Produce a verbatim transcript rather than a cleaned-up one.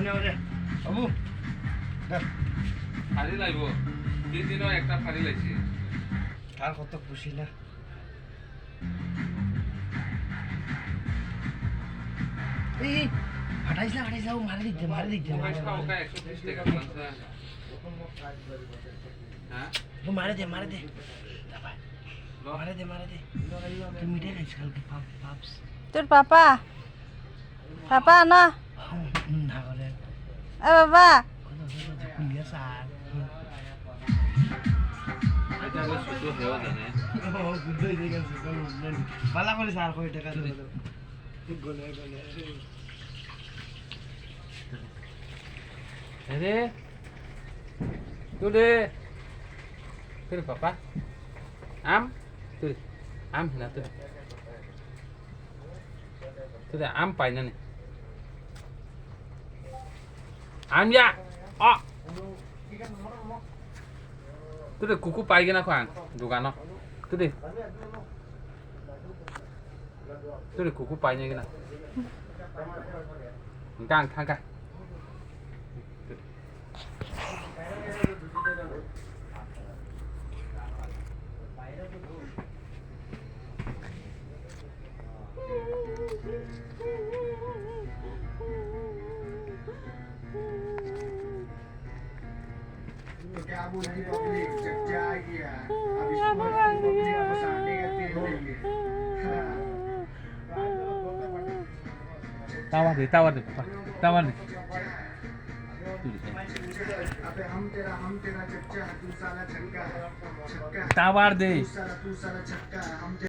Abu. Phari laibo. Din dino ekta phari laisi. Tar koto buji na. Ei, ei, phatai sila, phatai sila, o mari dikte, mari dikte, mari, mari. Ekso tris taka bangsa. Ha? O mari de, mari de. Lo. Mari de, mari de. Tui mithai khai sal ke pap, paps. Tor papa. Papa, no. Hmm, hmm, ha, kore. Eh, baba. Kono, kono, kono, kuliya sar. Acha, acha, susu hewa jane. Oh, good day, day, day, day, day. Bala kore sar, koi taka. Gole, gole. Ere. Tude. Tude, papa. Am. Tude. Am hina tude. Tude am painani. Am ya. O. Tude kuku paigena ko ang dugano. Tude. Tude kuku paigena. Gang thangka. Tawar de, tawar de, papa, tawar de. Tawar de.